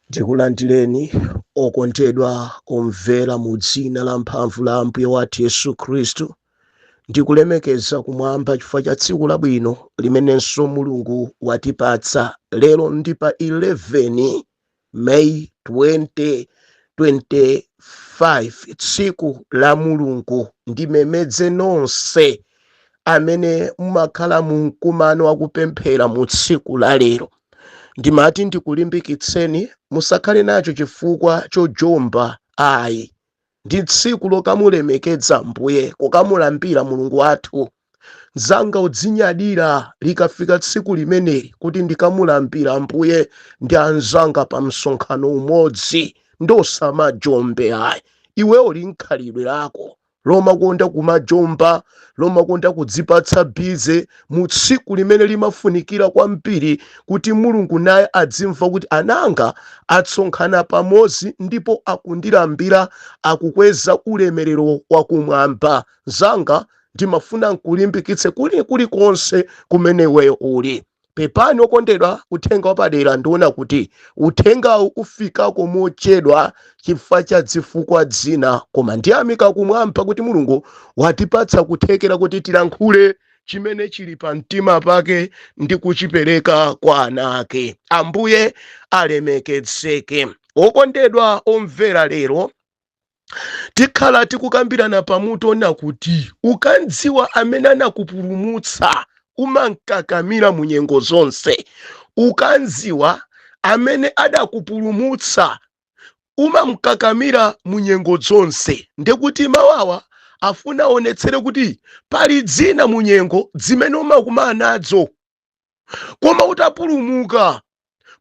Ndikulandireni okondedwa omvera mu dzina la mphamvu la Ambuye wathu Yesu Khristu. Ndikulemekeza kumwamba chifukwa cha tsiku labwino limenenso Mulungu watipatsa. Lero ndi pa 11 May 2025, tsiku la Mulungu. Ndimemedze nonse amene mumakhala mu mkumano wakupemphera mu tsiku la lero. Ndimati ndikulimbikitseni, musakhale nacho chifukwa chojomba ayi. Ndi tsiku lokamulemekedza Mbuye, kukamulambira Mulungu wathu. Mzanga, udzinyadira likafika tsiku limeneli kuti ndikamulambira Ambuye ndi anzanga pa msonkhano umodzi. Ndosamajombe ayi. Iwe uli nkhalidwe lako lomakonda kumajomba, lomakonda kudzipatsa busy mu tsiku limene limafunikira kwambiri kuti Mulungu naye adzimva kuti ananga atsonkhana pamodzi ndipo akundilambira, akukweza ulemerero wakumwamba. Mzanga, ndimafuna nkulimbikitse kuli kulikonse kumene iweyo uli. Pepani okondedwa, uthenga wapadera ndiona kuti uthengawu ufikako mochedwa chifukwa cha zifukwa zina, koma ndiyamika kumwamba kuti Mulungu watipatsa kuthekera kuti tilankhule chimene chili pa mtima pake ndi kuchipereka kwa ana ake. Ambuye alemekezeke. Okondedwa omvera, lero tikhala tikukambirana pamutu ona kuti ukandziwa amene anakupulumutsa umankakamira mu nyengo zonse. Ukandziwa amene adakupulumutsa umamkakamira mu nyengo zonse. Ndekuti mawawa afuna aonetsere kuti pali dzina mu nyengo zimene umakumana nazo koma utapulumuka,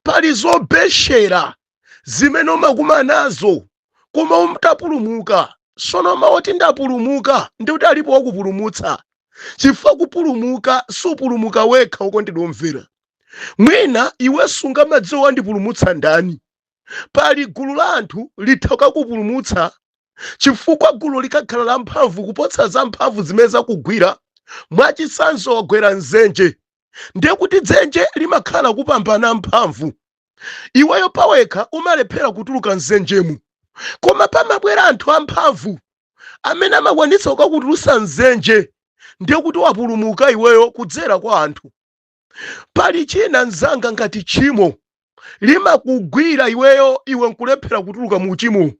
pali zobeshera zimene umakumana nazo koma utapulumuka. Sono mawoti ndapulumuka ndikuti alipo wakupulumutsa, chifukwa kupulumuka supulumuka wekha. Okondedwa omvera, mwina iwe sungamadziwa wandipulumutsa ndani. Pali gulu la anthu litha kukupulumutsa, chifukwa gulu likakhala la mphamvu kuposa za mphamvu zimene zakugwira. Mwachitsanzo, wagwera mdzenje, ndiye kuti dzenje limakhala kupambana mphamvu. Iweyo pawekha umalephera kutuluka mdzenjemu, koma pamabwera anthu amphamvu amene amakwanitsa kukakutulutsa mdzenje. Ndiye kuti wapulumuka iweyo kudzera kwa anthu. Pali china mzanga, ngati tchimo limakugwira iweyo, iwe nkulephera kutuluka mu uchimo,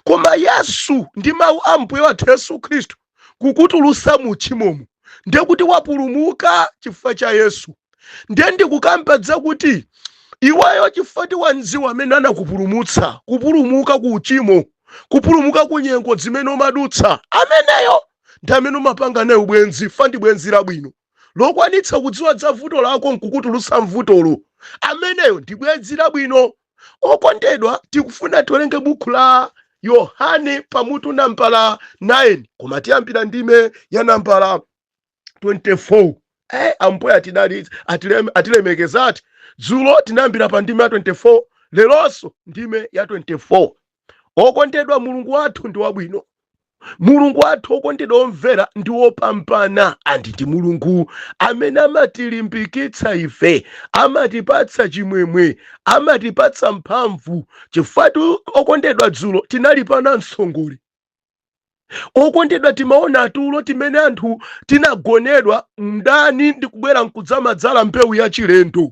koma Yesu ndi mawu a Mbuye wathu Yesu Khristu kukutulutsa mu tchimomo, ndiye kuti wapulumuka chifukwa cha Yesu. Ndiye ndikukamba zakuti iweyo chifukwa tiwanziwa amene anakupulumutsa, kupulumuka ku uchimo, kupulumuka ku nyengo zimene umadutsa, ameneyo ndi amene umapanga naye ubwenzi. Fa ndi bwenzi labwino lokwanitsa kudziwa za vuto lako nkukutulutsa mvutolo. Ameneyo ndi bwenzi labwino. Okondedwa, tikufuna tiwerenge buku la Yohane pamutu nambala 9, koma tiyambira ndime ya nambala 24. Ambuye atidalitse, atilemekezati. Dzulo tinayambira pa ndime ya 24, leronso ndime ya 24. Okondedwa, Mulungu wathu ndi wabwino. Mulungu wathu, okondedwa omvera, ndi wopambana, and ndi Mulungu amene amatilimbikitsa ife, amatipatsa chimwemwe, amatipatsa mphamvu. Chifukwa okondedwa, dzulo tinali pana msongole. Okondedwa, timaona tulo timene anthu tinagonedwa, mdani ndi kubwera nkudzamadzala mbewu yachilendo.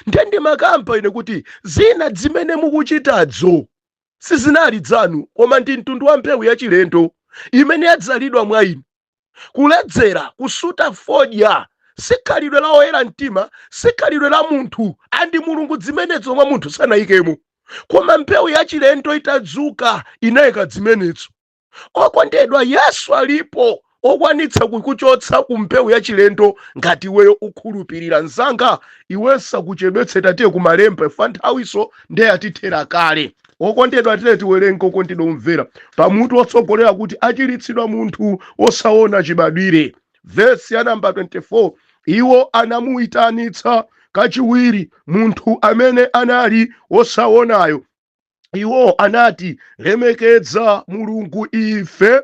Ndiye ndimakamba ine kuti zina zimene mukuchitadzo sizinali dzanu, koma ndi mtundu wa mbewu yachilendo imene yadzalidwa mwa inu. Kuledzera, kusuta fodya si khalidwe la oyera mtima, si khalidwe la munthu, and Mulungu zimenezo mwa munthu sanayikemo, koma mbewu yachilendo itadzuka inayika zimenezo. Okondedwa, Yesu alipo okwanitsa kukuchotsa ku mbewu yachilendo ngati iweyo ukhulupirira. Mzanga, iwe sakuchedwetse, tatiye kumalemba ifa nthawiso ndiye yatithera kale. Okondedwa, tiye tiwerenge. Okondedwa omvera, pamutu wotsogolera kuti achiritsidwa munthu wosaona chibadwire, vesi ya namba 24: Iwo anamuyitanitsa kachiwiri munthu amene anali wosaonayo. Iwo anati, "Lemekedza Mulungu, ife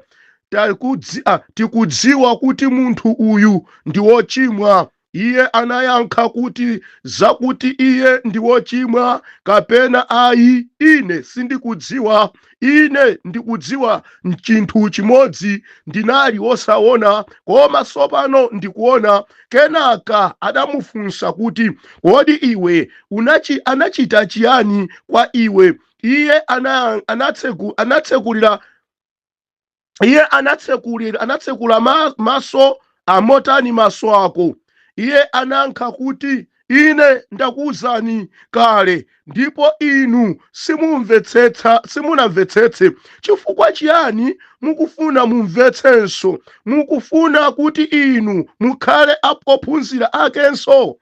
tikudziwa kuti munthu uyu ndi wochimwa." Iye anayankha kuti, zakuti iye ndi wochimwa kapena ayi, ine sindikudziwa. Ine ndikudziwa chinthu chimodzi, ndinali wosaona, koma tsopano ndikuona. Kenaka adamufunsa kuti, kodi iwe anachita chiyani kwa iwe? Iye anatsekulira iye anatsekula maso amotani maso ako? Iye anayankha kuti, ine ndakuwuzani kale, ndipo inu simunamvetsetse. Chifukwa chiyani mukufuna mumvetsenso? Mukufuna kuti inu mukhale ophunzira akenso?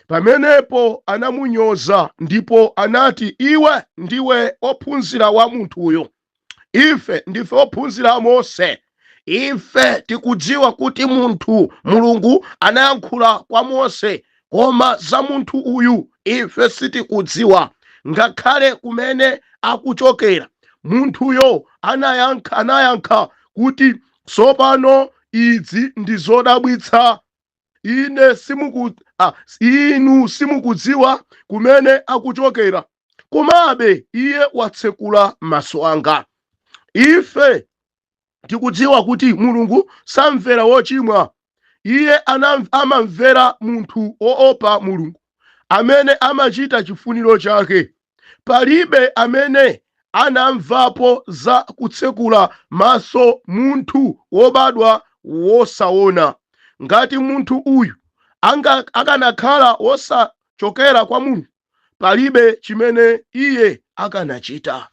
Pamenepo anamunyoza ndipo anati, iwe ndiwe ophunzira wa munthuyo, ife ndife ophunzira a Mose. Ife tikudziwa kuti munthu Mulungu anayankhula kwa Mose, koma za munthu uyu ife sitikudziwa ngakhale kumene akuchokera. Munthuyo anayankha kuti, tsopano izi ndi zodabwitsa. Ine simuku, ah, inu simukudziwa kumene akuchokera, komabe iye watsekula maso anga. Ife tikudziwa kuti Mulungu samvera wochimwa. Iye amamvera munthu woopa Mulungu amene amachita chifuniro chake. Palibe amene anamvapo za kutsekula maso munthu wobadwa wosaona. Ngati munthu uyu akanakhala wosachokera kwa Mulungu, palibe chimene iye akanachita.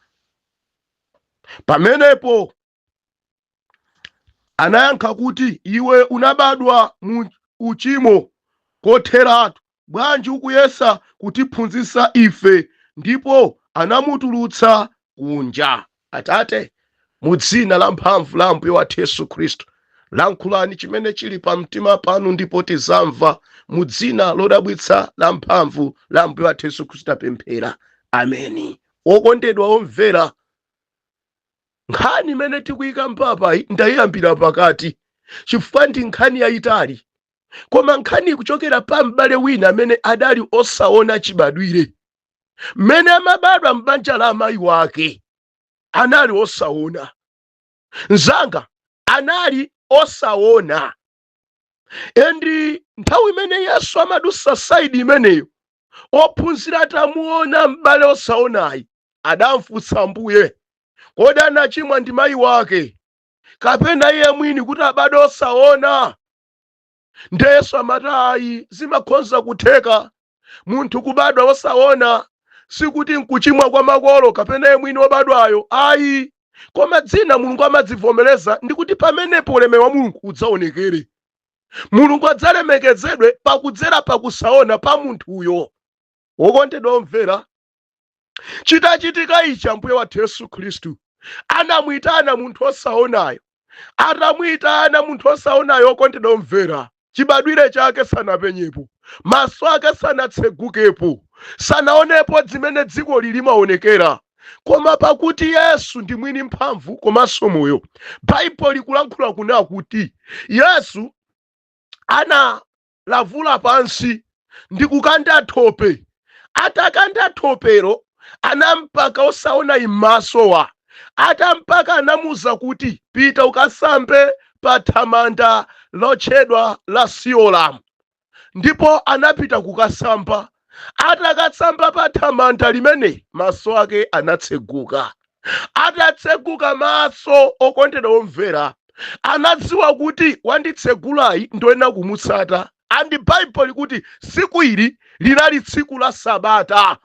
Pamenepo anayankha kuti, iwe unabadwa mu uchimo kotheratu, bwanji ukuyesa kutiphunzitsa ife? Ndipo anamutulutsa kunja. Atate, mu dzina la mphamvu la Ambuye wathu Yesu Khristu, lankhulani chimene chili pa mtima panu ndipo tizamva. Mu dzina lodabwitsa la mphamvu la Ambuye wathu Yesu Khristu tapemphera, ameni. Wokondedwa omvera, nkhani imene tikuyika mpapayi ndayiyambira pakati chifukwa ndi nkhani yayitali, koma nkhani ikuchokera pa m'bale wina amene adali osaona chibadwire. Mmene amabadwa m'banja la amayi wake anali osaona. Mzanga, anali osaona. And nthawi imene Yesu amadusa side imeneyo, ophunzira atamuona m'bale osaonayi adamfunsa Ambuye, kodi anachimwa ndi mayi wake kapena iye mwini kuti abadwe osaona? Ndiye Yesu amati ayi, zimakhonza kutheka munthu kubadwa osaona, sikuti nkuchimwa kwa makolo kapena iye mwini wobadwayo ayi, koma dzina Mulungu amadzivomereza ndikuti pamenepo ulemerero wa Mulungu udzaonekere. Mulungu adzalemekezedwe pakudzera pakusaona pa munthuyo. Wokondedwa omvera, chitachitika ichi, Ambuye wathu Yesu Khristu anamuyitana munthu osaonayo. Atamuyitana munthu osaonayo, okondedwa omvera, chibadwire chake sanapenyepo, maso ake sanatsegukepo, sanaonepo zimene dziko limaonekera. Koma pakuti Yesu ndi mwini mphamvu komanso moyo, Baibulo likulankhula kuna kuti Yesu analavula pansi ndi kukanda thope. Atakanda thopero, anampaka osaona m'masowa. Atampaka, anamuza kuti, pita ukasambe pa thamanda lotchedwa la Siloamu. Ndipo anapita kukasamba. Atakasamba pa thamanda limeneli, maso ake anatseguka. Atatseguka maso, okondedwa omvera, anadziwa kuti wanditsegulayi ndoyenera kumutsata. And Bible likuti tsiku ili linali tsiku la Sabata.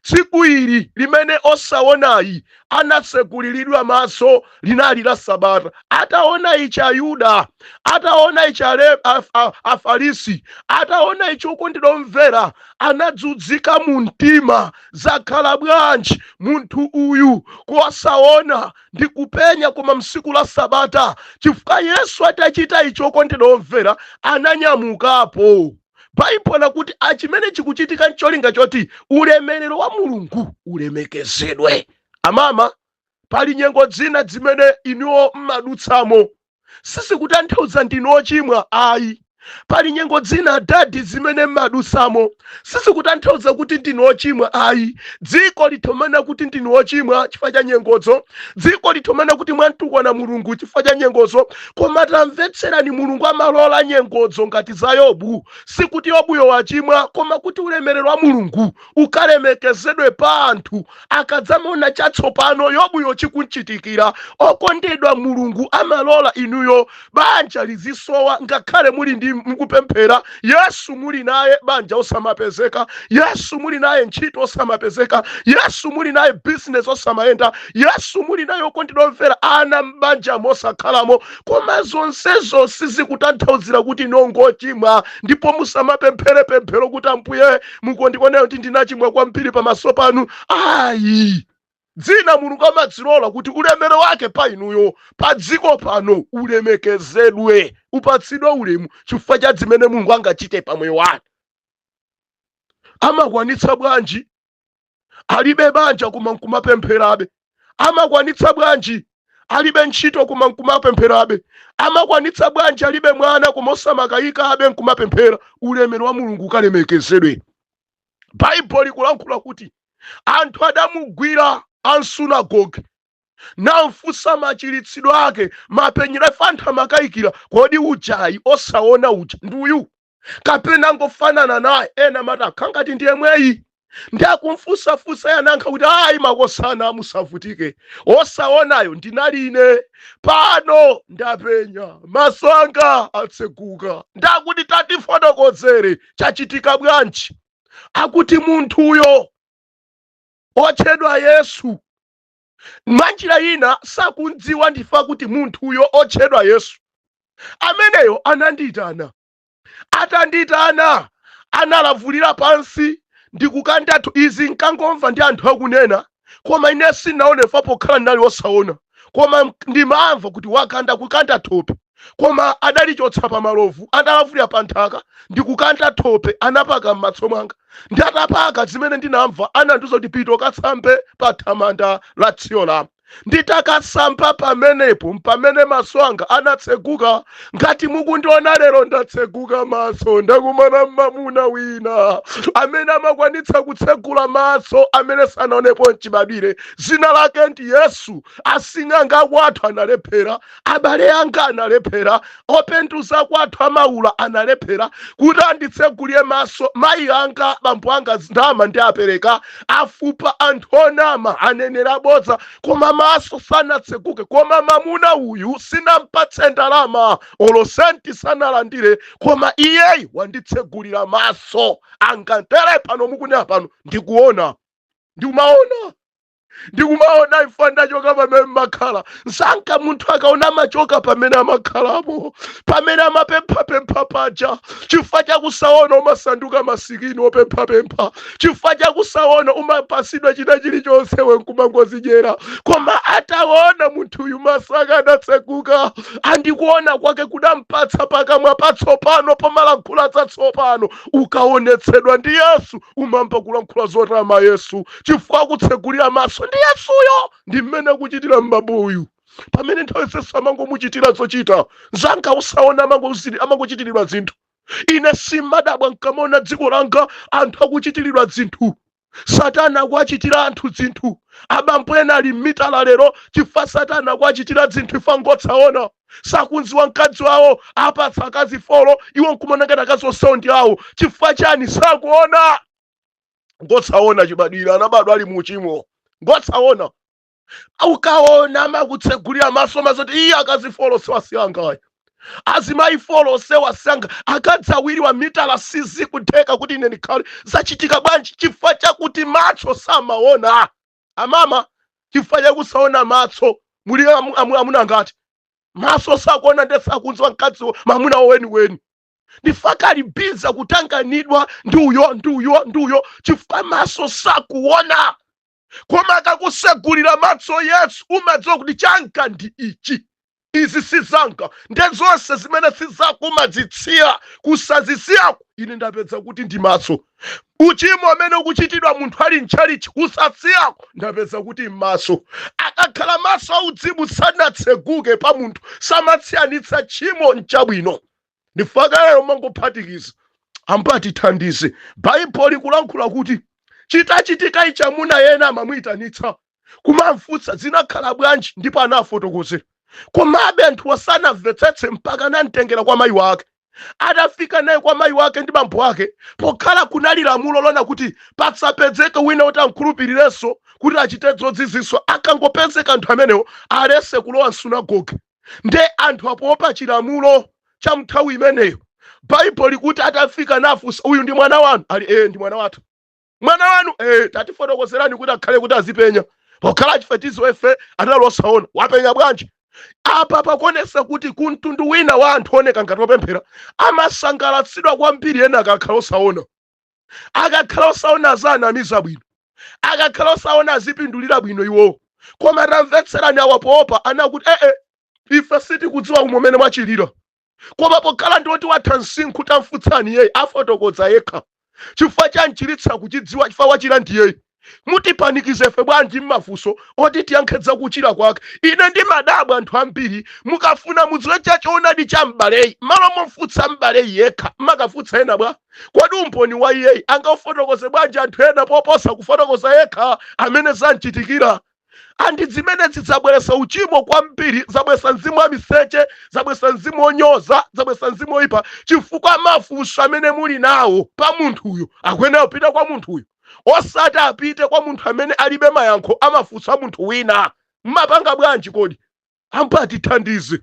Tsiku ili limene osaonayi anatseguliridwa maso linali la Sabata. Ataona ichi Ayuda, ataona ichi Afarisi, ataona ichi, okondedwa omvera, anadzudzika mu mtima, zakhala bwanji munthu uyu kuwasaona ndi kupenya koma msiku la Sabata? Chifukwa Yesu atachita ichi, okondedwa omvera, ananyamukapo. Baibulo lakuti achimene chikuchitika ncholinga choti ulemerero wa Mulungu ulemekezedwe. Amama, pali nyengo zina zimene inuwo mmadutsamo, sizikutanthauza ndinu ochimwa ayi, Pali nyengo zina, adadi, zimene mmadusamo sizikutanthauza kuti ndinu ochimwa ayi. Dziko lithomana kuti ndinu ochimwa chifukwa cha nyengozo. Dziko lithomana kuti mwamtukwana Mulungu chifukwa cha nyengozo. Koma tamvetserani, Mulungu amalola nyengozo ngati za Yobu. Sikuti Yobuyo wachimwa, koma kuti ulemerero wa Mulungu ukalemekezedwe pa anthu akadzamaona chatsopano Yobuyo chikunchitikira. Okondedwa, Mulungu amalola inuyo banja lizisowa ngakhale muli ndi mukupemphera Yesu muli naye, banja osamapezeka. Yesu muli naye, ntchito osamapezeka. Yesu muli naye, business osamayenda. Yesu muli naye, okondedwa omvera, ana m'banja mosakhalamo. Koma zonsezo sizikutanthauzira kuti nongochimwa. Ndipo musamapemphere pemphero kuti, "Ambuye, mukondikoneyo kuti ndinachimwa kwambiri pamaso panu," ayi. Dzina Mulungu amadzilola kuti ulemero wake pa inuyo pa dziko pano ulemekezedwe, upatsidwe ulemu chifukwa cha zimene Mulungu angachite pa moyo wanu. Amakwanitsa bwanji alibe banja koma nkumapempherabe? Amakwanitsa bwanji alibe ntchito koma nkumapempherabe? Amakwanitsa bwanji alibe mwana koma osamakayikabe nkumapemphera? Ulemero wa Mulungu ukalemekezedwe. Baibulo likulankhula kuti anthu adamugwira ansunagoge namfunsa machiritsidwe ake, mapenyero. Ife anthu amakayikira, kodi ujayi osaona uja ndi uyu kapena ngofanana naye? Ena amati akhangati ndi yemweyi. Ndi akumfunsafunsa, yanankha kuti, "Ayi makosana, musavutike, osaonayo ndinali ine, pano ndapenya, maso anga atseguka." Ndakuti tatifotokozere, chachitika bwanji? Akuti munthuyo otchedwa Yesu. Mwanjira ina sakundziwa, ndifa kuti munthuyo otchedwa Yesu ameneyo anandiyitana. Atandiyitana, analavulira pansi ndikukandatu. Izi nkangomva ndi anthu akunena, koma ine sinaone fa pokhala ndinali osaona, koma ndimamva kuti wakanda, kukanda thope, koma adalichotsa pa malovu, atalavulira pa nthaka ndikukanda thope, anapaka m'maso mwanga. Ndi atapaka, zimene ndinamva, anandiuza kuti, "Pita ukatsambe pa thamanda la Siloamu." Nditakasamba pamenepo, pamene maso anga anatseguka. Ngati mukundiona lero, ndatseguka maso. Ndakumana mmamuna wina amene amakwanitsa kutsegula maso amene sanaonepo mchibadwire. Zina lake ndi Yesu. Asing'anga kwathu analephera, abale anga analephera, openduza kwathu amaula analephera kuti anditsegulire maso. Mayi anga, bambo anga, ndalama ndi apereka, afupa, anthu onama, anenera bodza, koma maso sanatseguke. Koma mamuna uyu sinampatse ndalama, olo senti sanalandire, koma iyeyi wanditsegulira maso anga. Ntere pano mukunena pano ndikuona, ndikumaona, ndikumaona. Ifa ndachoka pamene mmakhala nsanka. Munthu akaona amachoka pamene amakhalapo, pamene amapemphapempha paja. Chifukwa chakusaona umasanduka masikini opemphapempha. Chifukwa chakusaona umapasidwa china chilichonse, wenkumangozidyera. Koma ataona munthuyu, maso ake adatseguka, andikuona kwake kudampatsa pakamwa patsopano pomalankhula zatsopano. Ukaonetsedwa ndi Yesu, umamva kulankhula zotama Yesu, chifukwa akutsegulira maso ndi Yesuyo. Ndi mmene akuchitira m'babuyu, pamene nthawi zonse amangomuchitira zochita. Nzanga, usaona amangochitiridwa zinthu. Ine simadabwa nkamaona dziko langa anthu akuchitiridwa zinthu, Satana akuachitira anthu zinthu. Abambo ena ali m'mitala lero chifukwa Satana akuachitira zinthu. Ifa ngotsaona, sakunziwa mkazi wawo apatsa akazi four, iwo nkumona ngati akazi onsewo ndi awo. Chifukwa chani? Sakuona, ngotsaona chibadwire, anabadwa ali muchimo, ngotsaona. Ukaona, amakutsegulira maso, mazoti iye akazi four sewasiyangayo, azimayi four sewasiyanga, akadzi awiri wa mitala, sizikutheka kuti ine ndikhale. Zachitika bwanji? Chifukwa chakuti maso samaona. Amama, chifukwa chakusaona maso muli amuna ngati maso sakuona, nde sakunziwa mkazi mamuna weniweni. Ndifaka ali busy kutanganidwa ndi uyo, ndi uyo, ndi uyo, chifukwa maso sakuona. Koma akakusegulira maso Yesu, umadziwa kuti changa ndi ichi, izi si zanga. Nde zonse zimene si zako umazitsiya. Kusazisiyako, ine ndapeza kuti ndi maso. Uchimo amene ukuchitidwa munthu ali mtchalichi, kusasiyako, ndapeza kuti maso akakhala maso auzimu sanatseguke pa munthu, samatsiyanitsa tchimo nchabwino. Ndifakaleyo mangophatikiza. Ambuye atithandize. Baibulo likulankhula kuti chitachitika ichi, amuna ena amamuyitanitsa kumamfunsa zinakhala bwanji, ndipo anafotokozera. Komabe anthu asanamvetsetse mpaka anamtengera kwa mayi wake. Atafika naye kwa mayi wake ndi bambo ake, pokhala kunali lamulo lona kuti pasapezeke wina kuti amkhulupirirenso kuti achite zozizwitsa, akangopezeka anthu amenewo alese kulowa msunagoge. Nde anthu apopa chilamulo cha mnthawi imeneyo, Baibulo likuti atafika nafunsa, "Uyu ndi mwana wanu?" Ali, "Eh, ndi mwana wathu." "Mwana wanu? Eh, tatifotokozerani kuti akhale kuti azipenya. Pokhala chifetizo ife anali osaona, wapenya bwanji?" Apa pakuonesa kuti ku mtundu wina wa anthu oneka ngati opemphera amasangalatsidwa kwambiri ena akakhala osaona. Akakhala osaona azanamiza bwino, akakhala osaona azipindulira bwino iwowo. Koma tamvetserani, awa poopa anakuti, "Ee, ife sitikudziwa umene mwachilira, koma pokhala ndiwoti watha msinkhu, tamfutsani iyeyi, afotokoza yekha. Chifukwa chanchiritsa kuchidziwa, chifukwa wachira ndiyeyi. Mutipanikize ife bwanji mmafunso oti tiyankhe za kuchira kwake?" Ine ndimadabwa, anthu ambiri mukafuna mudziwe chachoonadi cha m'baleyi, malo momfutsa m'baleyi yekha mmakafutsa ena bwa? Kodi umboni wa iyeyi angaufotokoze bwanji anthu ena poposa kufotokoza yekha amene zamchitikira? Andi zimene zidzabweretsa uchimo kwambiri, zabweretsa mzimu wa miseche, zabweretsa mzimu wonyoza, zabweretsa mzimu woyipa, chifukwa mafunso amene muli nawo pa munthuyo akuyenera kupita kwa munthuyo, osati apite kwa munthu amene alibe mayankho amafunso a munthu wina. Mmapanga bwanji kodi? Ambuye atithandize.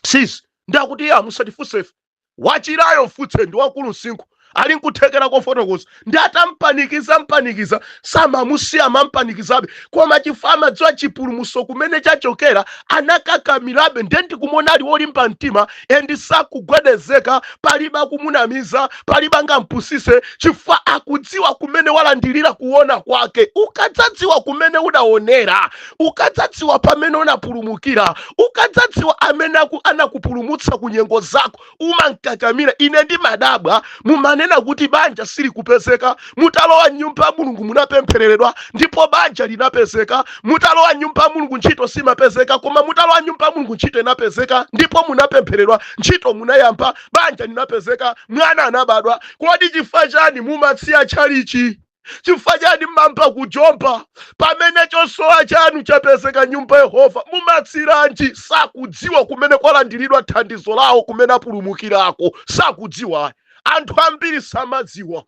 Sis ndakuti ya musatifunse ife, wachirayo mfutse, ndi wakulu msinkhu, ali nkuthekera kofotokoza. Ndi atampanikiza mpanikiza, samamusiya, amampanikizabe, koma chifukwa amadziwa chipulumutso kumene chachokera, anakakamirabe. Ndiye ndikumuona ali wolimba mtima and sakugwedezeka, palibe akumunamiza, palibe angampusise, chifukwa akudziwa kumene walandilira kuona kwake. Ukadzadziwa kumene udaonera, ukadzadziwa pamene unapulumukira, ukadzadziwa amene anakupulumutsa ku nyengo zako, umankakamira. Ine ndimadabwa, mumanena kuti banja silikupezeka. Mutalowa nyumba ya Mulungu munapemphereredwa ndipo banja linapezeka. Mutalowa nyumba ya Mulungu ntchito simapezeka, koma mutalowa nyumba ya Mulungu ntchito inapezeka ndipo munapempheredwa, ntchito munayamba, banja linapezeka, mwana anabadwa. Kodi chifukwa chani mumatsiya tchalichi? Chifukwa chani mmamba kujomba pamene chosowa chanu chapezeka nyumba ya Yehova? Mumatsiranji? Sakudziwa kumene kwalandiridwa thandizo lawo, kumene apulumukirako sakudziwa. Anthu ambiri samadziwa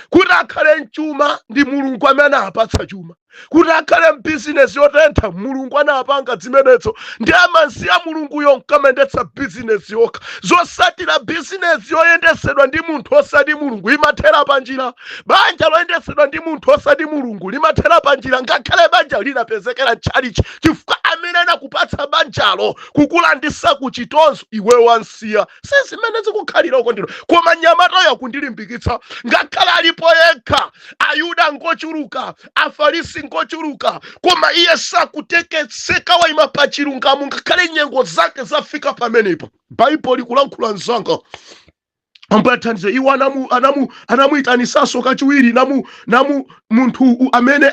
kuti akhale mchuma ndi Mulungu amene anapatsa chuma, kuti akhale mbizinesi yotentha Mulungu anapanga zimenezo. Ndi amansiya Mulunguyo nkamayendetsa bizinesi yokha. Zosatira, bizinesi yoyendesedwa ndi munthu osati Mulungu imathera panjira. Banja loyendesedwa ndi munthu osati Mulungu limathera panjira, ngakhale banja linapezekera mtchalichi, chifukwa amene anakupatsa banjalo kukulandisa kuchitonzo iwe wansiya. Si zimene zikukhalira uko ndilo. Koma nyamatayo akundilimbikitsa, ngakhale alipo yekha, Ayuda ngochuluka, Afarisi ngochuluka, koma iye sakutekeseka, wayima pa chilungamo ngakhale nyengo zake zafika pamenepo. Baibulo likulankhula, mzanga, Ambuye athandize. Iwo anamuyitanisanso kachiwiri namu munthu amene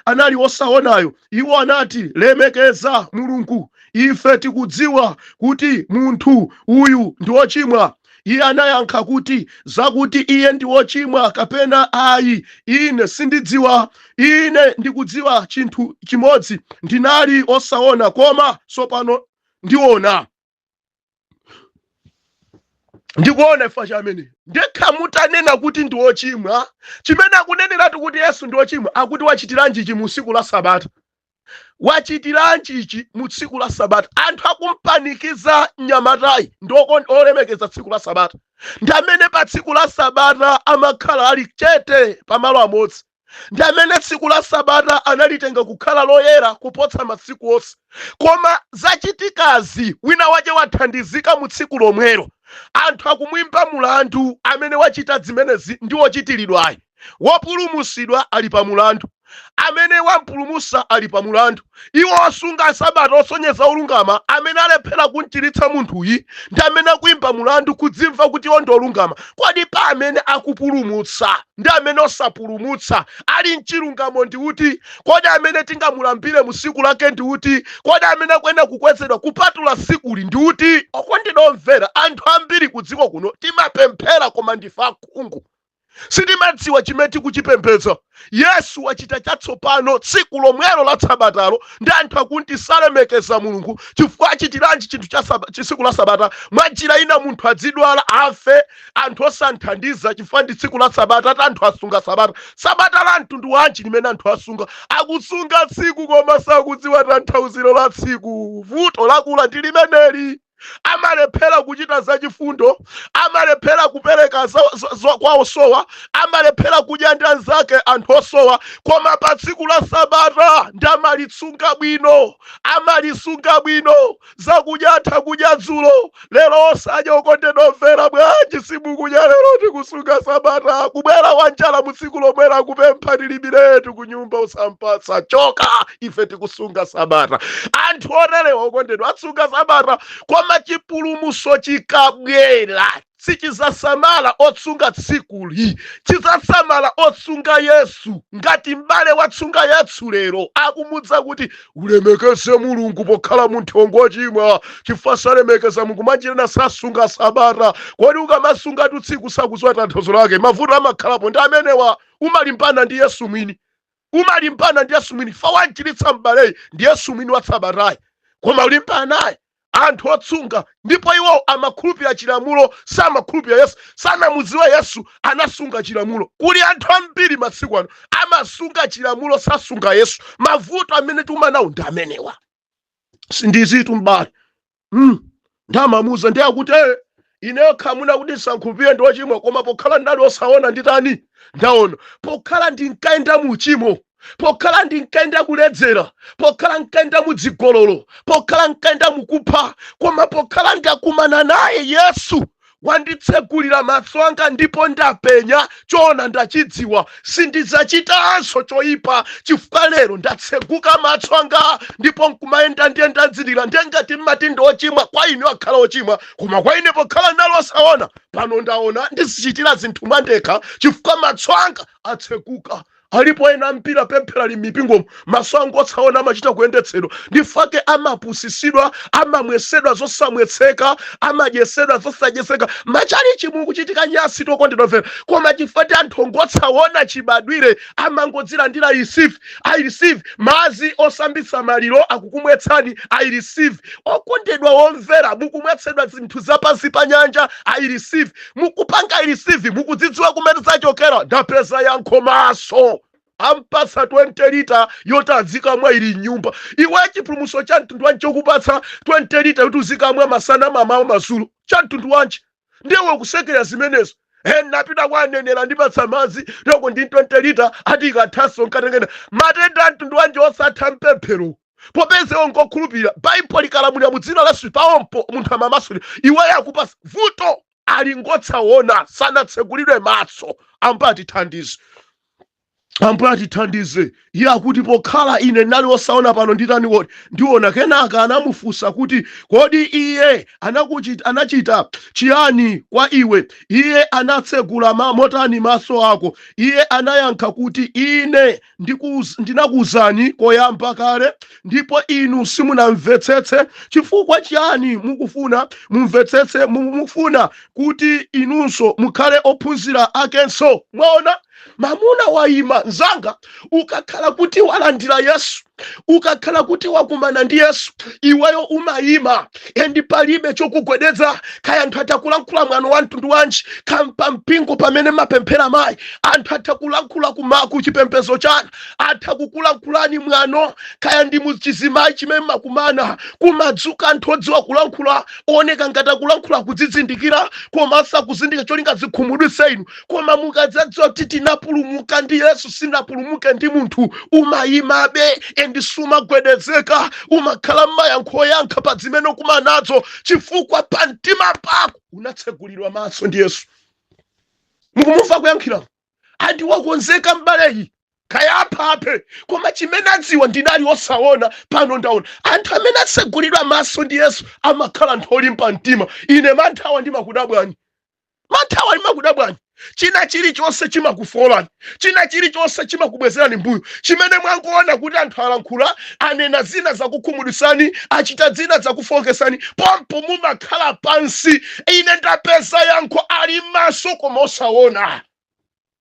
anali osaonayo. Iwo anati, "Lemekeza Mulungu, ife tikudziwa kuti munthu uyu ndi wochimwa." Iye anayankha kuti, "Zakuti iye ndi wochimwa kapena ayi, ine sindidziwa. Ine ndikudziwa chinthu chimodzi: ndinali osaona, koma tsopano ndiona." Ndikuona ifa chamene ndekha mutanena kuti ndi wochimwa. Chimene akuneneratu kuti Yesu ndi wochimwa, akuti, "Wachitiranji ichi mu tsiku la Sabata? Wachitiranji ichi mu tsiku la Sabata?" Anthu akumpanikiza mnyamatayi ndi olemekeza tsiku la Sabata, ndi amene pa tsiku la Sabata amakhala ali chete pamalo amodzi, ndi amene tsiku la Sabata analitenga kukhala loyera kupotsa masiku onse. Koma zachitikazi, wina wache wathandizika mu tsiku lomwelo, anthu akumwimba mulandu amene wachita zimenezi ndi wochitiridwayi. Wopulumutsidwa ali pa mulandu. Amene wampulumutsa ali pa mulandu. Iwo osunga sabata osonyeza olungama amene alephera kumchiritsa munthuyi ndi amene akuimba mulandu kudzimva kuti iwo ndi olungama. Kodi pa amene akupulumutsa ndi amene osapulumutsa ali mchilungamo ndi uti? Kodi amene tingamulambire mu tsiku lake ndi uti? Kodi amene akuyenera kukwezedwa kupatula tsikuli ndi uti? Okondedwa omvera, anthu ambiri ku dziko kuno timapemphera koma ndife akhungu. Sitimadziwa chimene tikuchipembedza. Yesu wachita chatsopano tsiku lomwelo la Tsabatalo, ndi anthu akuti salemekeza Mulungu chifukwa achitiranji chinthu cha tsiku la Sabata? Mwa njira ina munthu adzidwala afe, anthu osanthandiza chifukwa ndi tsiku la Sabata, ati anthu asunga Sabata. Sabata la mtundu wanji limene anthu asunga? Akusunga tsiku koma sakudziwa tanthauziro la tsiku. Vuto lakula ndi limeneli. Amalephera kuchita zachifundo, amalephera kupereka kwa osowa, amalephera kudya ndi anzake anthu osowa, koma pa tsiku la Sabata ndi amalitsunga bwino, amalisunga bwino. Zakudya atha kudya dzulo, lero osadya. Okondedwa omvera, bwanji simukudya lero? Tikusunga Sabata. Kubwera wanjala mu tsiku lomwelo akupempha, tilibiretu kunyumba, usampatsa, choka, ife tikusunga Sabata. Anthu oterewa, okondedwa, atsunga Sabata, koma chipulumutso chikabwera sichizasamala otsunga tsikuli, chizasamala otsunga Yesu. Ngati m'bale watsunga Yesu lero akumudza kuti ulemekeze Mulungu pokhala munthu wongochimwa, chifukwa salemekeza Mulungu, mwanjira sasunga Sabata. Kodi ukamasunga tsiku sakudziwa tanthauzo lake, mavuto amakhalapo ndi amenewa. Umalimbana ndi Yesu mwini, umalimbana ndi Yesu mwini. Fa wanchiritsa m'baleyi ndi Yesu mwini wa Sabatayi, koma ulimbana naye. Anthu otsunga, ndipo iwo amakhulupirira chilamulo, samakhulupirira Yesu, sanamudziwa Yesu, anasunga chilamulo. Kuli anthu ambiri masiku ano amasunga chilamulo, sasunga Yesu. Mavuto amene tikumana nawo ndi amenewa. Sindizitu m'bale. Ndamamuza ndi akuti, "Ineyo khamuna kuti ndisankhulupirire ndi wochimwa, koma pokhala ndali osaona nditani? Ndaona. Pokhala ndinkayenda mu uchimo, pokhala ndinkayenda kuledzera, pokhala nkayenda mudzigololo, pokhala nkayenda mukupha, koma pokhala ndakumana naye Yesu, wanditsegulira maso anga ndipo ndapenya choona, ndachidziwa. Sindidzachitanso choyipa chifukwa lero ndatseguka maso anga ndipo nkumayenda ndiye ndadzidira. Ndiye ngati mmati ndi ochimwa, kwa inu akhala ochimwa, koma kwa ine pokhala nalo osaona, pano ndaona, ndizichitira zinthu mwandekha chifukwa maso anga atseguka." Alipo ena ampira pemphera li m'mipingomo, maso anga otsaona, amachita kuyendetsedwa ndifake, amapusisidwa, amamwesedwa zosamwetseka, amadyesedwa zosadyeseka. Machalichi mukuchitika nyasi, tokondedwa mvera, koma chifukwa ti anthu ngotsaona chibadwire amangodzilandira. "I receive, I receive." Madzi osambitsa maliro akukumwetsani, "I receive." Okondedwa womvera, mukumwetsedwa zinthu zapansi pa nyanja, "I receive." Mukupanga "I receive", mukudzidziwa kumene zachokera? Ndapeza yankho. Maso ampatsa 20 lita yoti azikamwa ili mnyumba. Iwe, chipulumutso cha mtundu wanji chokupatsa 20 lita yoti uzikamwa masana, mamawa, madzulo? Cha mtundu wanji? Ndiwe kusekera zimenezo. He, napita kwa anenera, ndipatsa madzi toko ndi 20 lita, ati ikathanso nkatengena. Matenda a mtundu wanji osatha mpemphero, popeza iwo ngokhulupirira Baibulo likalamulira mu dzina la Yesu, paompo munthu amamasulira. Iweyo akupasa vuto ali ngotsaona, sanatsegulidwe maso. Ambuye atithandize, Ambuye atithandize. Iye akuti, "Pokhala ine ndinali osaona, pano nditani kodi? Ndiona." Kenaka anamufunsa kuti, "Kodi iye anachita chiyani kwa iwe? Iye anatsegula motani maso ako?" Iye anayankha kuti, "Ine ndinakuwuzani koyamba kale, ndipo inu simunamvetsetse. Chifukwa chiyani mukufuna mumvetsetse? Mufuna kuti inunso mukhale ophunzira akenso?" Mwaona, mamuna wayima. Mzanga, ukakhala kuti walandira Yesu, ukakhala kuti wakumana ndi Yesu, iweyo umayima and palibe chokugwedeza. Kaya anthu atakulankhula mwano wa mtundu wanji, kampa mpingo pamene mapemphera mayi, anthu atakulankhula ku chipembedzo chanu, atha kukulankhulani mwano, kaya ndi muchizimayi chimene makumana, kumadzuka anthu odziwa kulankhula, ooneka ngati akulankhula kudzizindikira koma asakuzindikira, cholinga zikhumudwitse inu. Koma mukadzadziwa kuti tinapulumuka ndi Yesu, sinapulumuke ndi munthu, umayimabe and sumagwedezeka. Umakhala mmayankho oyankha pa zimene ukumana nazo, chifukwa pa mtima pako unatsegulidwa maso ndi Yesu. Mukumumva kuyankhira andi wakonzeka m'baleyi. Kaya aphaphe, koma chimene adziwa, ndinali osaona, pano ndaona. Anthu amene atsegulidwa maso ndi Yesu amakhala anthu olimba mtima. Ine manthawa ndimakudabwani, manthawa ndimakudabwani. China chilichonse chimakufolani, china chilichonse chimakubwezerani mbuyo. Chimene mwangoona kuti anthu alankhula, anena zina zakukhumudwisani, achita zina zakufokesani, pompo mumakhala pansi. Ine ndapeza yankho: ali maso koma osaona.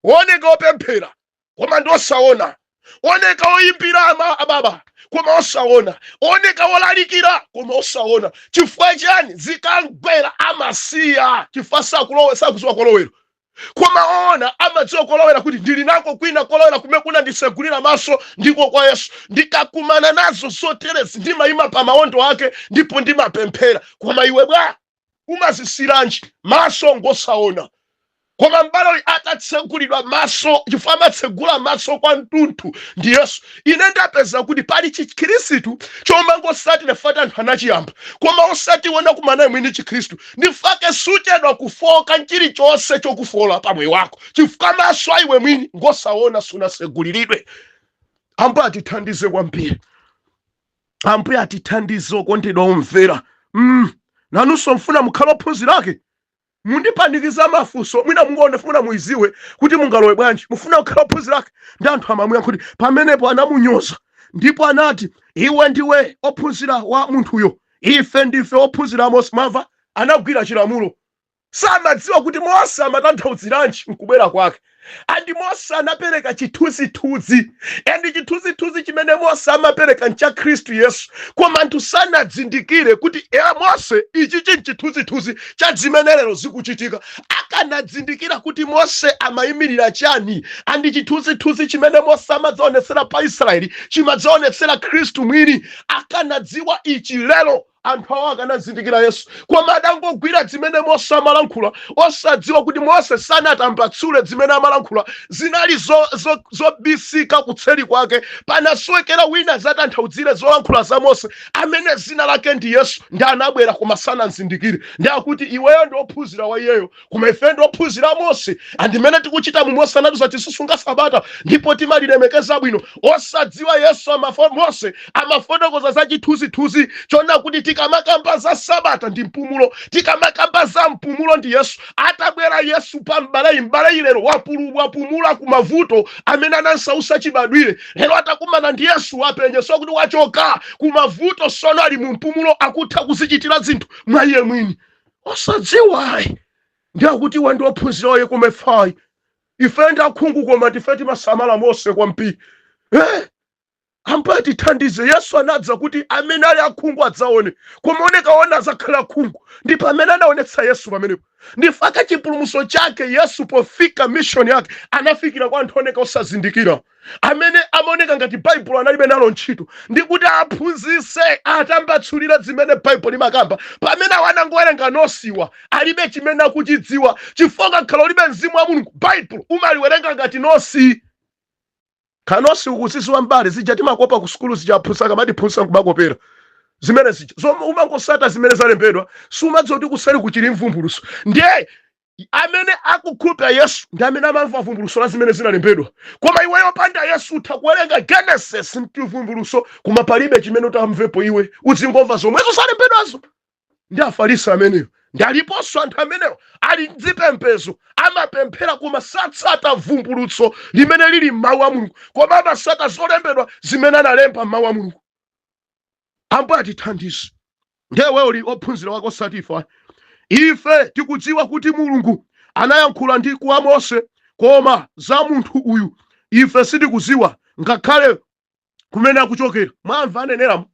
Oneka opemphera koma ndi osaona, oneka oyimbira ama ababa koma osaona, oneka olalikira koma osaona. Chifukwa chani? Zikangwera amasiya, chifukwa sakudziwa kolowera. Koma oona amadziwa kolowera, kuti ndili nako kwina kolowera kumene kunandisegulira maso, ndiko kwa Yesu. Ndikakumana nazo zoterezi, ndimayima pa mawondo ake ndipo ndimapemphera. Koma iwe bwa, umazisiranji? Maso ngosaona. Koma m'bale atatsegulidwa maso, chifukwa amatsegula maso kwa mtunthu ndi Yesu. Ine ndapeza kuti pali Chikhristu chomangosatira fati anthu anachiyamba, koma osationa kumana mwini Chikhristu. Ndifake suchedwa kufoka nchilichonse chokufola pamoyo wako, chifukwa maso aiwe mwini ngosaona, sunaseguliridwe. Ambuye atithandize kwambiri, Ambuye atithandize. Okondedwa omvera, nanunso mfuna mukhale ophunzira ake? Mundipanikiza mafunso, mwina mungoona funa muiziwe kuti mungalowe bwanji. Mufuna kukhala ophunzira ake? Ndi anthu amamuyankha kuti pamenepo anamunyoza, ndipo anati, "Iwe ndiwe ophunzira wa munthuyo, ife ndife ophunzira a Mose." Mwamva, anagwira chilamulo, samadziwa kuti Mose amatanthauziranji nkubwera kwake. And Mose anapereka chithunzithunzi, and chithunzithunzi chimene Mose amapereka ncha Khristu Yesu, koma anthu sanadzindikire kuti e Mose, ichi chini chithunzithunzi cha zimene lero zikuchitika. Akanadzindikira kuti Mose amayimirira chani, and chithunzithunzi chimene Mose amadzaonetsera pa Israeli chimadzaonetsera Khristu mwini, akanadziwa ichi lero anthu awo akanazindikira Yesu. Koma adangogwira zimene Mose amalankhula, osadziwa kuti Mose sanatambatsule zimene amalankhula, zinali zobisika zo, zo kutseri kwake. Panasowekera wina zatanthauzire zolankhula za Mose, amene zina lake ndi Yesu. Ndi anabwera koma sanazindikire. Ndi akuti iweyo ndi ophunzira wa iyeyo, koma ife ndi ophunzira Mose, andimene tikuchita mu Mose anatiuza tisisunga sabata ndipo timalilemekeza bwino, osadziwa Yesu Mose amafotokoza za chithunzithunzi chona kuti tikamakamba za sabata ndi mpumulo, tikamakamba za mpumulo ndi Yesu. Atabwera Yesu pa m'baleyi, m'baleyi lero wapumula ku mavuto amene anansausa chibadwire. Lero atakumana ndi Yesu, wapenye so kuti wachoka ku mavuto, sono ali mu mpumulo, akutha kuzichitira zinthu mwa iye mwini, osadziwa ayi. Ndi akuti iwe ndi ophunzira oye, koma ife ife ndi akhungu, koma tife timasamala Mose kwambiri. Ambuye tithandize. Yesu anadza kuti amene ali akhungu adzaone, koma onekaona azakhala akhungu. Ndi pamene anaonetsa Yesu pamenepo. Ndifaka chipulumutso chake Yesu pofika mission yake anafikira kwa anthu oneka osazindikira, amene amaoneka ngati Baibulo analibe nalo ntchito, ndi kuti aphunzitse, atambatsulira zimene Baibulo limakamba, pamene awo anangowerenga nosiwa, alibe chimene akuchidziwa. Chifukwa kakhala ulibe mzimu wa Mulungu, Baibulo umaliwerenga ngati nosi. Kanosi ukuziziwa, mbali zija timakopa ku sukulu zija, aphunzitsa akamatiphunzitsa nkumakopera zimene zija zomwe umangosata zimene zalembedwa, sumadziwa kuti kuseri kuchili mvumbuluso. Ndiye amene akukhulupirira Yesu ndi amene amamva vumbuluso la zimene zinalembedwa. Koma iweyo panda Yesu utha kuwerenga Genesis mtivumbuluso, koma palibe chimene utamvepo iwe, uzingomva zomwezo zalembedwazo. Ndi Afarisi ameneyo, ndi aliponso anthu amenewo ali mzipembezo, amapemphera koma satsata vumbulutso limene lili m'mawu a Mulungu, koma amasata zolembedwa zimene analemba m'mawu a Mulungu. Ambuye atithandize. Ndewe uli ophunzira wake, osati ife. Ife tikudziwa kuti Mulungu anayankhula ndi kwa Mose, koma za munthu uyu ife sitikudziwa ngakhale kumene akuchokera. Mwamva aneneramo,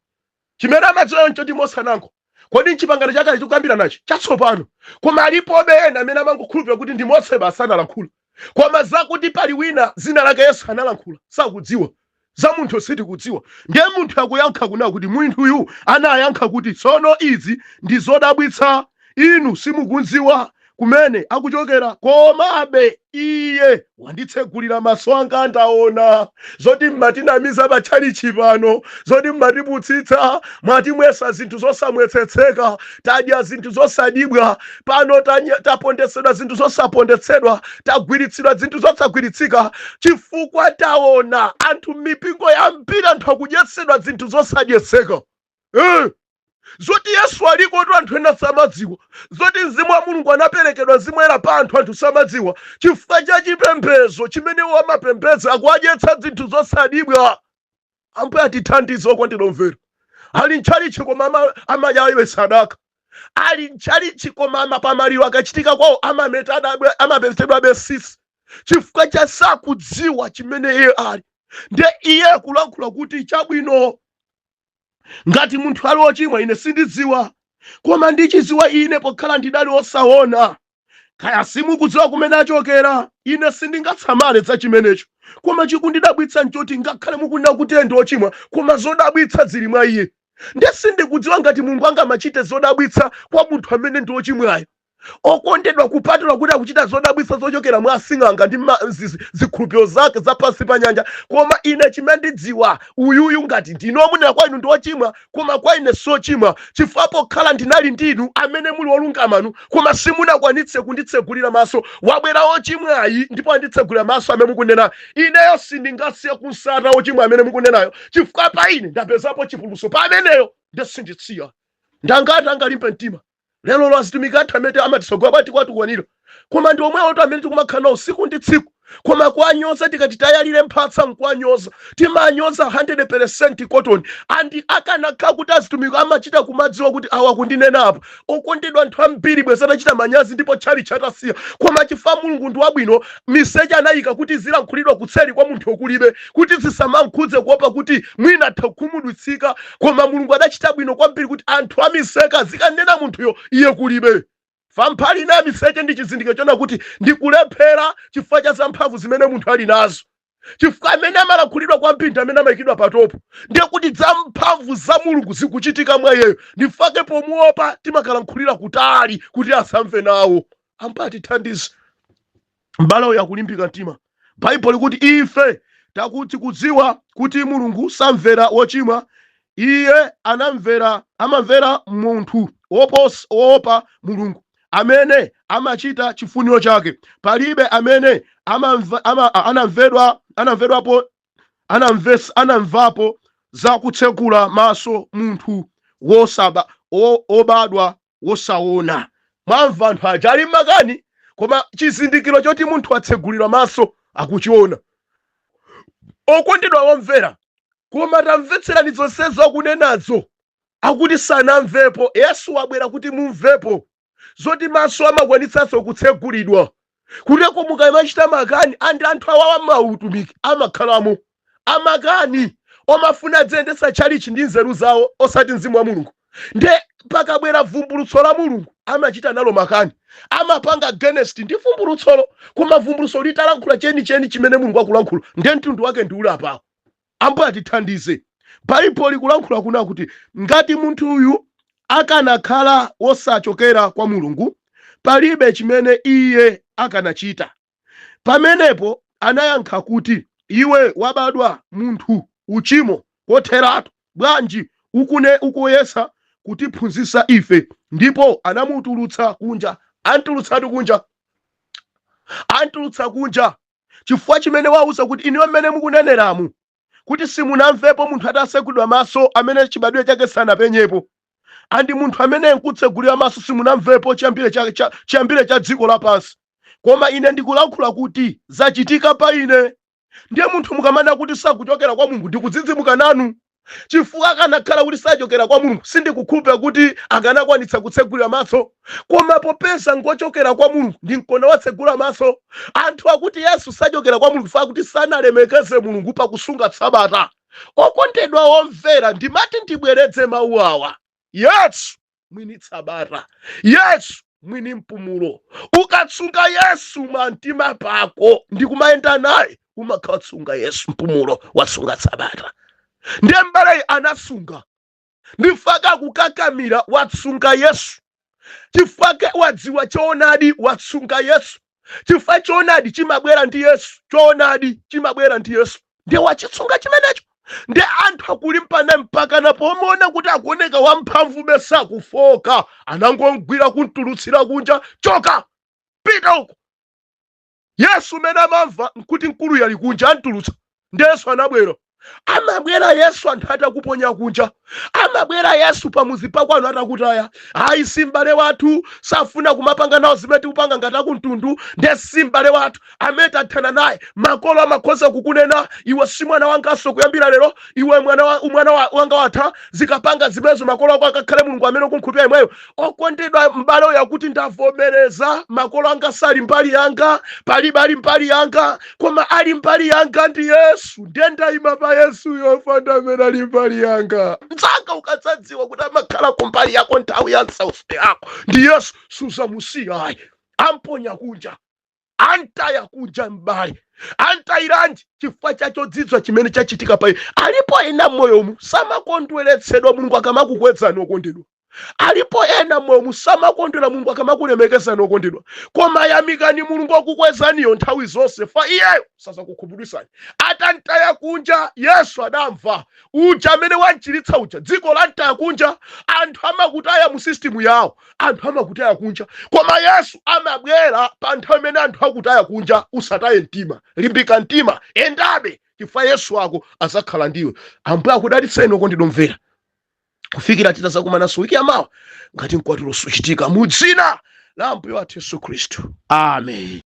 chimene amadziwa nchoti Mose anango. Kodi mchipangano chakale chikukambira nachi chatsopano? Koma alipobe ena amene amangokhulupirira kuti ndi Mose basi analankhula, koma zakuti pali wina zina lake Yesu analankhula sakudziwa. Za munthu sitikudziwa. Ndiye munthu akuyankha kuna kuti munthuyu anayankha kuti, "Tsono izi ndi zodabwitsa, inu simukudziwa Kumene akuchokera, komabe iye wanditsegulira maso anga, ndaona. Zoti mmatinamiza patchalichi pano, zoti mmatiputsitsa, mwatimwesa zinthu zosamwetsetseka, tadya zinthu zosadibwa pano, tapondetsedwa zinthu zosapondetsedwa, tagwiritsidwa zinthu zosagwiritsika, chifukwa taona anthu m'mipingo yambiri, anthu akudyetsedwa zinthu zosadyetseka. Zoti Yesu aliko tu anthu ena samadziwa, zoti mzimu wa Mulungu anaperekedwa, mzimu woyera pa anthu, anthu samadziwa chifukwa cha chipembedzo chimene wamapembedza, akuadyetsa zinthu zosadibwa. Ambuye atithandize. Okondedwa omvera, ali mtchalichi koma amadyabe sadaka, ali mtchalichi koma pamaliro akachitika kwawo amapetedwabe sisi, chifukwa cha sakudziwa chimene iye ali. Ndiye iye akulankhula kuti, chabwino, ngati munthu ali wochimwa, ine sindidziwa, koma ndichidziwa ine pokhala ndidali osaona. Kaya simukudziwa kumene achokera, ine sindingatsamale za chimenecho, koma chikundidabwitsa nchoti ngakhale mukunena kuti iye ndi wochimwa, koma zodabwitsa zili mwa iye. Ndiye sindikudziwa ngati Mulungu angamachite zodabwitsa kwa munthu amene ndi wochimwayo. Okondedwa, kupatula kuti akuchita zodabwitsa zochokera mwa asing'anga ndi zikhulupiriro zake za pansi pa nyanja, koma ine chimene ndidziwa, uyuyu ngati ndinomunena kwa inu ndi wochimwa, koma kwa ine sochimwa, chifukwa pokhala ndinali ndinu amene muli wolungamanu, koma simunakwanitse kunditsegulira maso. Wabwera wochimwayi ndipo anditsegulira maso amene mukunena. Ineyo sindingasiye kunsata wochimwa amene mukunenayo, chifukwa pa ine ndapezapo chipulumutso pa ameneyo, ndiye sinditsiya. Ndangati angalimbe mtima lero lo azitumiki athu amene amatisogola bwati kwatukwanira, koma ndi omwewo tu amene tikumakhala nawo tsiku ndi tsiku, koma kuwanyoza tikati tayalire mphatsa nkuwanyoza, timanyoza 100% cotton. And akanakhala kuti azitumiki amachita kumadziwa kuti awa kundinena apa, okondedwa, anthu ambiri bwezi atachita manyazi ndipo tchali chatasiya. Koma chifukwa Mulungu ndi wabwino, miseche anayika kuti zilankhulidwa kutseri kwa munthu okulibe, kuti zisamankhudze, kuopa kuti mwina atha kukhumudwitsika. Koma Mulungu adachita bwino kwambiri kuti anthu amiseka zikanena munthuyo iye kulibe. Famphali ina miseche ndi chizindikiro chona kuti ndikulephera chifukwa cha zamphamvu zimene munthu ali nazo, chifukwa amene amalankhulidwa kwambiri ndi amene amayikidwa patopo, ndiye kuti zamphamvu za Mulungu zikuchitika mwa iyeyo. Ndifake pomuopa timakalankhulira kutali kuti asamve nawo. Ambuye atithandize. M'bale uyu akulimbika mtima. Baibulo likuti, ife takuti kudziwa kuti Mulungu samvera wochimwa, iye anamvera, amamvera munthu woopa Mulungu amene amachita chifuniro chake. Palibe amene anamvedwapo, anamvapo za kutsekula maso munthu obadwa wosaona. Mwamva, anthu aja ali mmakani, koma chizindikiro choti munthu atsegulira maso akuchiona. Okondedwa womvera, koma tamvetserani zonsezo akunenazo, akuti sanamvepo. Yesu wabwera kuti mumvepo zoti maso amakwanitsanso kutsegulidwa. Kuteko mukamachita makani, andi anthu awawa mautumiki amakhalamo amakani, omafuna adziyendetsa tchalichi ndi nzeru zawo, osati mzimu wa Mulungu. Nde pakabwera vumbulutso la Mulungu amachita nalo makani, amapanga against ndi vumbulutsolo. Koma vumbulutso litalankhula chenicheni chimene Mulungu akulankhula, nde mtundu wake ndi uli apawo. Ambuye atithandize. Baibulo likulankhula kuna kuti ngati munthu uyu akanakhala wosachokera kwa Mulungu, palibe chimene iye akanachita. Pamenepo anayankha kuti, iwe wabadwa munthu uchimo kotheratu, bwanji ukuyesa kutiphunzitsa ife? Ndipo anamutulutsa kunja. Antulutsatu kunja, antulutsa kunja, chifukwa chimene wauza kuti inuyo mmene mukuneneramu kuti simunamvepo munthu atasegulidwa maso amene chibadwire chake sanapenyepo, and munthu amene nkutsegulira maso simunamvepo chiyambire cha dziko lapansi, koma ine ndikulankhula kuti zachitika pa ine. Ndiye munthu mukamana kuti sakuchokera kwa Mulungu, ndikudzidzimuka nanu, chifukwa akanakhala kuti sachokera kwa Mulungu, sindikukhulupirira kuti akanakwanitsa kutsegulira maso. Koma popeza ngochokera kwa Mulungu, ndi mkona watsegula maso. Anthu akuti Yesu sachokera kwa Mulungu chifukwa kuti sanalemekeze Mulungu pakusunga Sabata. Okondedwa omvera, ndimati ndibweretse mawu awa: Yesu mwini Sabata, Yesu mwini mpumulo. Ukatsunga Yesu mwa pako ndikumayenda naye, umakhala watsunga Yesu mpumulo, watsunga Sabata. Ndiye mbaleyi anasunga, ndifaka kukakamira, watsunga Yesu. Chifukwa wadziwa choonadi, watsunga Yesu. Chifukwa choonadi chimabwera ndi Yesu, choonadi chimabwera ndi Yesu, ndiye wachitsunga chimenecho. Ndi anthu akulimbana mpakana pomuona kuti akuoneka wamphamvu besakufoka, anangomgwira kumtulutsira kunja, "Choka, pita uko." Yesu mene amamva nkuti mkulu yali kunja, antulutsa. Ndi Yesu anabwera. Amabwera Yesu anthu atakuponya kunja. Amabwera Yesu pamuzi pakwanu atakutaya. "Ayi, si m'bale wathu, safuna kumapanga nawo zimene tikupanga ngati akumtundu, ndiye si m'bale wathu amene tathana naye." Makolo amakhoza kukunena, "Iwe si mwana wanganso kuyambira lero, iwe mwana wanga watha." Zikapanga zimenezo, makolo ako akakhale Mulungu amene ukunkhulupirira imweyo. Okondedwa, m'bale uyo akuti, "Ndavomereza, makolo anga sali mbali yanga, palibe ali mbali yanga, koma ali mbali yanga ndi Yesu. Ndiye ndayima pa Yesuyo, fanda amene ali mbali yanga." Mdzanga, ukadzadziwa kuti amakhala kumbali yako nthawi ya nsautso yako ndi Yesu, suzamusiya ayi. Amponya kunja, antaya kunja m'bale. Antayiranji? Chifukwa cha chodzidzwa chimene chachitika pa iye. Alipo ena m'moyomu samakondweretsedwa Mulungu akamakukwezani, okondedwa. Alipo ena m'moyomu samakondwera Mulungu akamakulemekezani, okondedwa. Koma yamikani Mulungu akukwezaniyo nthawi zonse, fa iyeyo sazakukhumudwisani. Atantaya kunja, Yesu adamva uja amene wanchiritsa uja. Dziko lantaya kunja, anthu amakutaya mu system yawo, anthu amakutaya kunja, koma Yesu amabwera pa nthawi imene anthu akutaya kunja. Usataye mtima, limbika mtima, endabe, chifukwa Yesu wako azakhala ndiwe. Ambuye akudalitseni, okondedwa omvera, kufikira titazakumananso wiki yamawa, ngati mkwatulo suchitika, mu dzina la Ambuye wathu Yesu Khristu, amen.